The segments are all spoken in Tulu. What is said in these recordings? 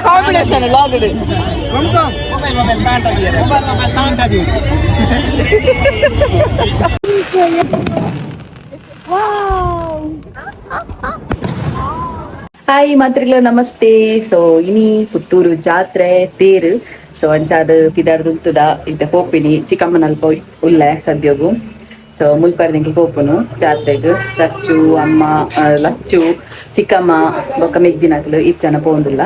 Combination log. ಹಾಯ್ ಮಾತ್ರಿಗಳ, ನಮಸ್ತೆ. ಸೊ ಇನಿ ಪುತ್ತೂರು ಜಾತ್ರೆ ತೇರು. ಸೊ ಅಂಚಾದ ಪಿದಾರ್ದುಂತುದ ಇತ್ತೆ ಪೋಪಿನಿ. ಚಿಕ್ಕಮ್ಮನಲ್ಪ ಉಲ್ಲೆ ಸದ್ಯೋಗು. ಸೊ ಮುಲ್ಪರ್ದಿಂಕಲ್ ಪೋಪುನು ಜಾತ್ರೆಗ್. ಲಚ್ಚು ಅಮ್ಮ, ಲಚ್ಚು, ಚಿಕ್ಕಮ್ಮ ಬೊಕ್ಕ ಮೆಗ್ದಿನಕ್ಲು ಇಚ್ಚನ ಪೋಂದುಲ್ಲ.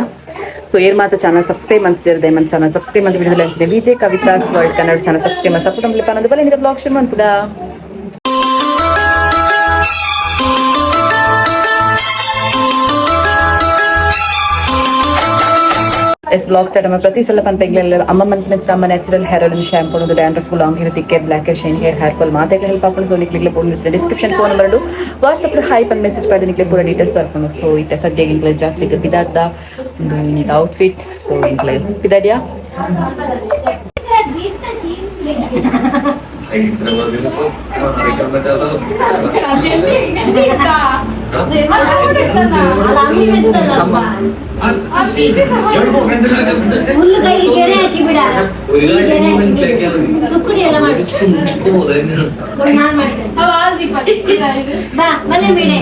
ಸೊ ಏರ್ ಮಾತ ಚಾನಲ್ ಸಬ್ಸ್ಕ್ರೈಬ್ ಮಂತ್ ಮನ್ ಚಾನಲ್ ಸಬ್ಸ್ಕ್ರೈಬ್ ಮಂತ್ ಬಿಡುದಿಲ್ಲ ಅಂಚನೆ Vijay Kavitha's world Kannada channel subscribe support ಮಂತ್ ಪನದು ಬಲೆ ನಿಗ ಬ್ಲಾಗ್ ಶುರು ಮಂತುದ. ಎಸ್, ಬ್ಲಾಗ್ ಸ್ಟಾರ್ಟ್ ಅಮ್ಮ. ಪ್ರತಿ ಸಲ ಪನ್ಪೆಗ್ಲೆಲ್ಲ ಅಮ್ಮ ಮಂತ್ ನಮ್ಮ ನ್ಯಾಚುರಲ್ ಹೇರ್ ಆಯಿಲ್ ಶಾಂಪೂ ಒಂದು dandruff, long hair, thick hair, black hair, shine hair, hair fall ಮಾತೆಗ್ಲ help ಆಪುಂಡು. ಸೊ ನಿಕ್ಲಿಗ್ಲ phone description phone number, WhatsApp hi ಪನ್ ಮೆಸೇಜ್ ಪಾಡಿ ನಿಕ್ಲೆ ಪೂರ ಡೀಟೇಲ್ಸ್ ಬರ್ಪುಂಡು. ಸೊ ಇತ್ತೆ ಸದ್ಯಗೆ ಇಂಕ್ಲೆ ಜಾತ್ರೆಗ್ ಪಿದಾರ್ದ. ಉಂದು ಇನಿತ ಔಟ್ಫಿಟ್. ಸೊ ಇಂಕ್ಲೆ ಪಿದಾಡಿಯಾ. ಗೆರೆ ಹಾಕಿ ಬಿಡ, ತುಕ್ಕುಡಿ ಎಲ್ಲ ಮಾಡು. ನಾನ್ ಮಾಡ್ತೇನೆ ಬಾ. ಮಲ್ಲೆ ಬಿಡೆ.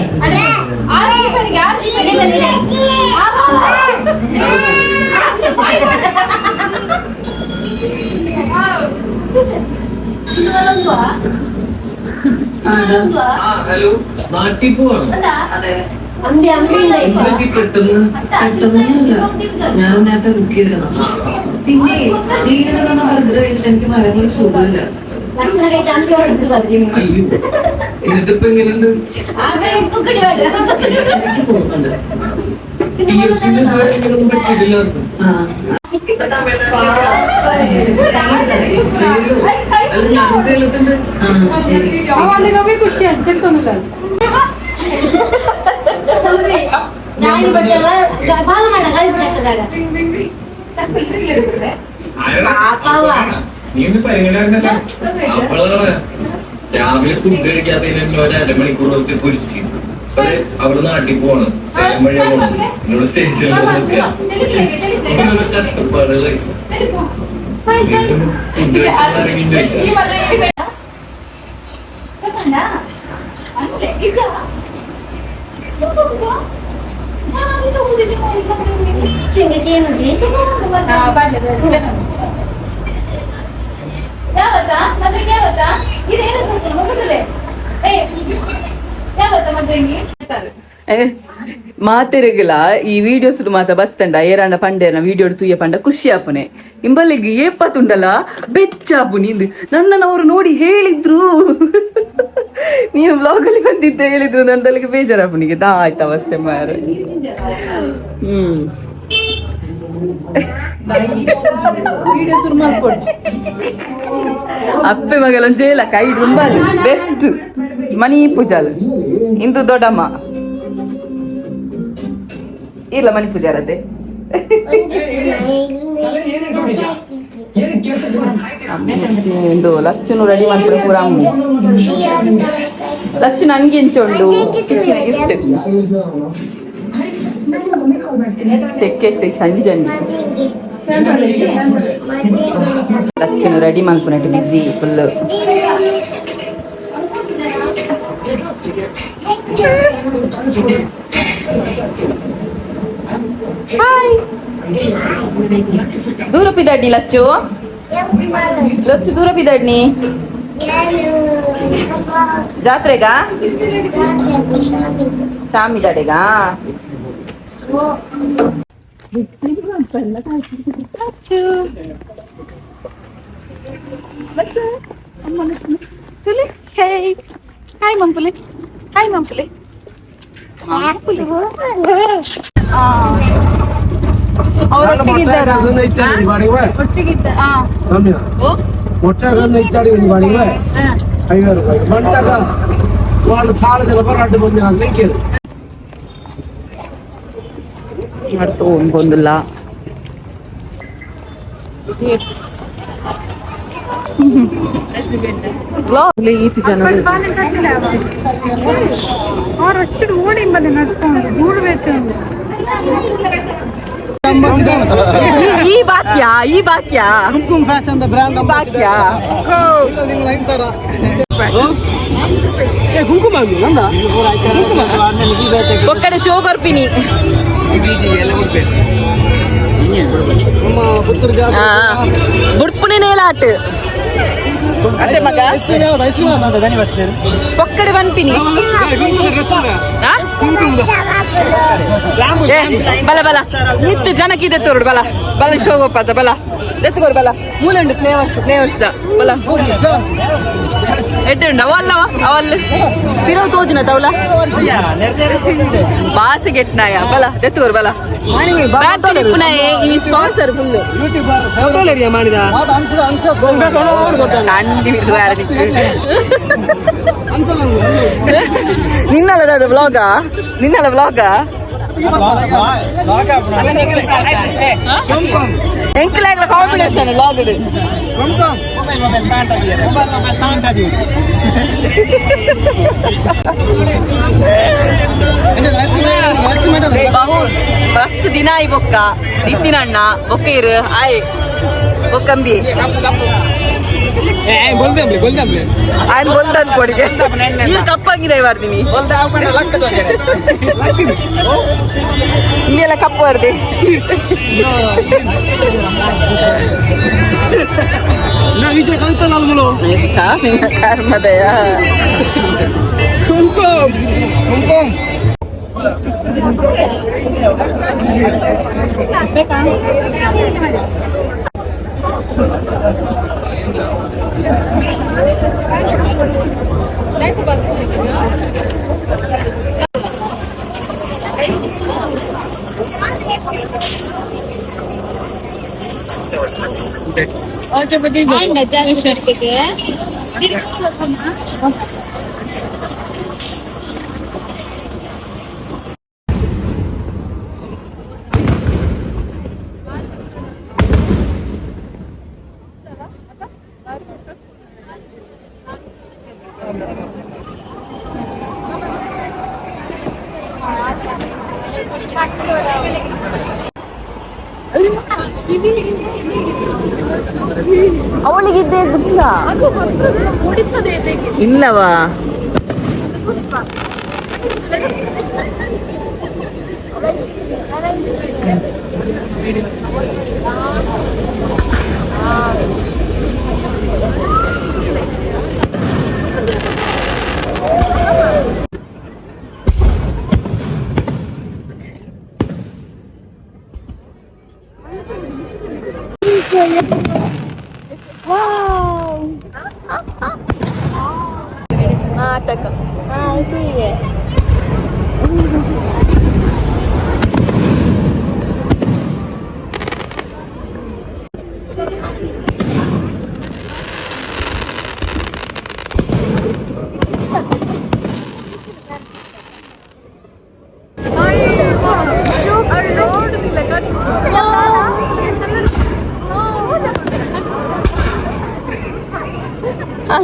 ഹലോ, നാട്ടിൽ പോവാണോ? അമ്പി അമ്പി. പെട്ടെന്ന് പെട്ടെന്നൊന്നുമില്ല, ഞാൻ നേരത്തെ ബുക്ക് ചെയ്തിരുന്നു. പിന്നെ തീരണ ബർഗർ കഴിച്ചിട്ട് എനിക്ക് ഭയങ്കര സുഖമില്ല. ഭക്ഷണം കഴിക്കാൻ അമ്പിയോട് പറഞ്ഞു. അയ്യോ, എന്നിട്ടിപ്പോ എങ്ങനെയുണ്ട്? തുക്കുടി വേണ്ട. എനിക്ക് തോന്നുന്നുണ്ട്. ടി എഫ് സിന് പറ്റിയിട്ടില്ലായിരുന്നു. ആ. അല്ല, ഞാൻ സേലത്തുണ്ട്. ആ, ശരി. ಗಾಳಿ ಬಟ್ಟೆಲ್ಲ ಬಾಲ ಮಾಡ, ಗಾಳಿ ಬಟ್ಟದಾಗ. നീ ഒന്ന് പരിഗണന. അവളാണ് രാവിലെ ഫുഡ് കഴിക്കാത്തതിന് എന്നെ ഒരു അരമണിക്കൂർ വെറുതെ പൊരിച്ച്. അവള് നാട്ടിൽ പോവാണ്, സേലം വഴിയാ പോണത്. എന്നോട് സ്റ്റേഷനിൽ കഷ്ടപ്പാടുകള് ഫുഡ് കഴിച്ചാരെങ്കിലും ചോദിച്ചാ. ಮಾತೆರೆಗಲ ಈ ವಿಡಿಯೋಸ್ ಮಾತ ಬತ್ತಂಡ ಏರಾಂಡ ಪಂಡೇನ ವಿಡಿಯೋ ತೂಯ ಪಂಡ ಖುಷಿ ಆಪುನೆ. ಇಂಬಲ್ಲಿಗೆ ಏಪತ್ತುಂಡಲ ಬೆಚ್ಚಾಪು ನಿಂದು. ನನ್ನನ್ನು ಅವರು ನೋಡಿ ಹೇಳಿದ್ರು, ನೀನು ಬ್ಲಾಗ್ ಅಲ್ಲಿ ಬಂದಿದ್ದೆ ಹೇಳಿದ್ರು. ನನ್ನಲ್ಲಿಗೆ ಬೇಜಾರಾಪುನಿಗೆ ಆಯ್ತು ಅವಸ್ಥೆ ಮಾರ. ಹ್ಮ್. ವಿಡಿಯೋ ಶುರು ಮಾಡ್ಕೊಡ್ತು. ಅಪ್ಪೆ ಮಗಲ ಜೇಲ ಕೈ ರುಂಬಾಲ್ ಬೆಸ್ಟ್ ಮಣಿ ಪೂಜಾಲ್. ಇಂದು ದೊಡ್ಡಮ್ಮ ಇಲ್ಲ ಮಣಿ ಪೂಜಾರತೆ. ಇಂದು ಲಚ್ಚುನು ರೆಡಿ ಮಾಡ್ತಾರೆ ಪೂರ ಅಮ್ಮು. ಲಚ್ಚುನ ಅಂಗಿ ಎಂಚುಂಡು? ಚಿಕ್ಕಿನ ಗಿಫ್ಟ್ ಸೆಕ್ಕೆಟ್ಟು ಚಂಡಿ ಚಂಡಿ. ಲಚ್ಚುನು ರೆಡಿ ಮಲ್ಪುನಟ್ಟು ಬಿಸಿ ಫುಲ್. ಹಾಯ್, ದೂರ ಪಿದಾಡ್ನಿ ಲಚ್ಚು, ಲಚ್ಚು ದೂರ ಪಿದಾಡ್ನಿ. ಜಾತ್ರೆಗಾ? ಚಾಮಿದಾಡೆಗಾ? Hi ಮಂಪುಲಿ, hi ಮಂಪುಲಿ. ಅವರೊಟ್ಟಿಗಿದ್ದಾರಾ? ಒಟ್ಟಿಗಿದ್ದ. 50 ರೂಪಾಯಿ ಮಂಟಗ వాళ్ళు సాల రడ్డు మంది నాకు. ಒಂದೊಂದಿಲ್ಲ. ಈ ಬಾಕ್ಯ ಈ ಬಾಕ್ಯ ಕುಂಕುಮ್ fashion brand ಬಾಕ್ಯ ಕುಂಕುಮ ನಂದ ಒಕ್ಕಡೆ ಶೋ ಕೊರ್ಪಿನಿ ನಮ್ಮ ಪುತ್ತೂರು ಜಾತ್ರೆ ಬುಡ್ಪುಣಿ ನೇಲಾಟ್ ಅತ್ತೆ ಮಗ ಐಸ್ ಕ್ರೀಮ್ ಯಾವ್ದು ಐಸ್ ಕ್ರೀಮ್ ಯಾವ್ದು ಧನ್ಯವಾದ ಒಕ್ಕಡೆ ಬನ್ಪಿನಿ ಆ? ಏ, ಬಲ ಬಲ ನಿತ್ತು ಜನಕ್ಕೆ ಇದೆ ತೋರುಡು ಬಲ ಬಲ ಶೋಗೋಪಾತ ಬಲ ಎತ್ತುಕೋರು ಬಲ ಮೂಲೆ ಉಂಡು ಫ್ಲೇವರ್ಸ್ ಫ್ಲೇವರ್ಸ್ the ಬಲ ಎಡ್ಡೆ ಉಂಡು ಅವಲ್ಲವ ಅವಲ್ಲ ಪಿರವು ತೋಜುನ ತೌಲ ಬಾಸಿ ಗೆಟ್ನಾಯ ಬಲ ದೆತ್ತುಕೋರು ಬಲ ಬ್ಯಾಕ್ ಪುನಃ ಈ ಸ್ಪಾನ್ಸರ್ ಫುಲ್ ಅಂಡಿ ಬಿಡ್ದು ಯಾರ ನಿನ್ನಲ್ಲ ಅದು ವ್ಲಾಗ ನಿನ್ನಲ್ಲ ವ್ಲಾಗ ಎಂಕಲಾಗ್ಲ ಕಾಂಬಿನೇಷನ್ ವ್ಲಾಗ್ ಬಹು ಮಸ್ತ್ ದಿನ ಆಯ್ ಬೊಕ್ಕ ನಿತ್ತಿನಣ್ಣ ಬೊಕ್ಕೇರು ಆಯ್ ಬೊಕ್ಕಂಬಿ ಆಯ್ನ್ ಬೊಲ್ದನ್ ಕೊಡಿಗೆ ನೀರು ಕಪ್ಪಂಗಿದೆ ಬರ್ತೀನಿ ಇನ್ನೆಲ್ಲ ಕಪ್ಪು ಬರ್ದೆ ವಿಜಯ್ ಕವಿತಲಾಲ್ ಕರ್ಮದಯ ಕುಂಕುಮ್ ಕುಂಕುಮ್ ಅವಳಿಗಿದ್ದೇ ಗೊತ್ತಿಲ್ಲ ಇಲ್ಲವಾ ನಾಟಕ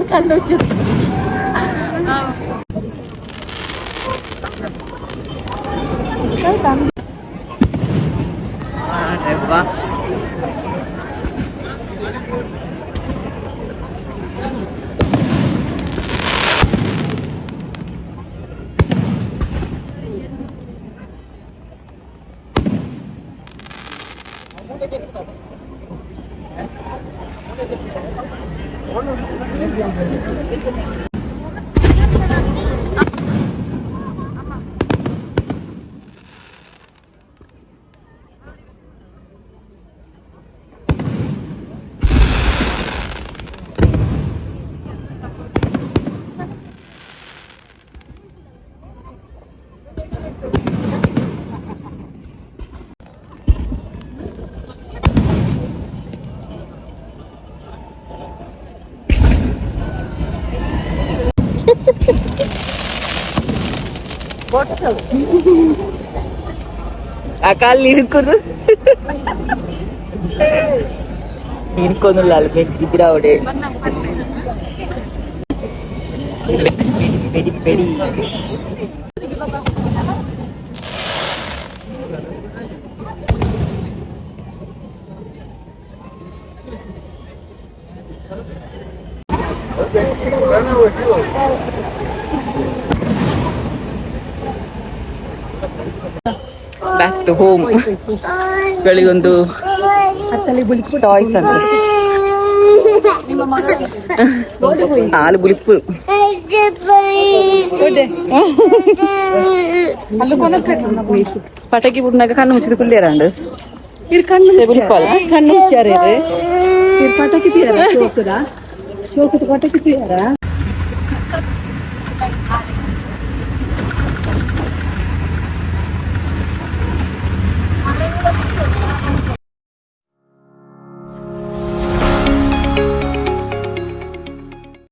ಕಲ್ಲು ಆ ಕಾಲು ಹಿಡ್ಕೊಡು. ಇನ್ಕೊಂದುಲ್ಲ ಅಲ್ಲಿ ಮೆತ್ತಿ ಬಿರಾವಡೆ ಬೆಡಿ ಬೆಡಿ. ಬ್ಯಾಕ್ ಟು ಹೋಮ್. ಬೆಳಿಗೊಂದು ಟಾಯ್ಸ್ ಅಂದ್ರೆ ಹಾಲು ಬುಲಿಪು. ಪಟಾಕಿ ಬುಡ್ನಾಗ ಕಣ್ಣು ಮುಚ್ಚಿದ ಕುಲ್ಲೇರಂಡು ಇರ್ ಕಣ್ಣು ಬುಲಿಪಲ್ಲ ಕಣ್ಣು ಮುಚ್ಚಾರ. ಪಟಾಕಿ ತೀರ ಚೋಕದ ಚೋಕದ ಪಟಾಕಿ ತೀರ.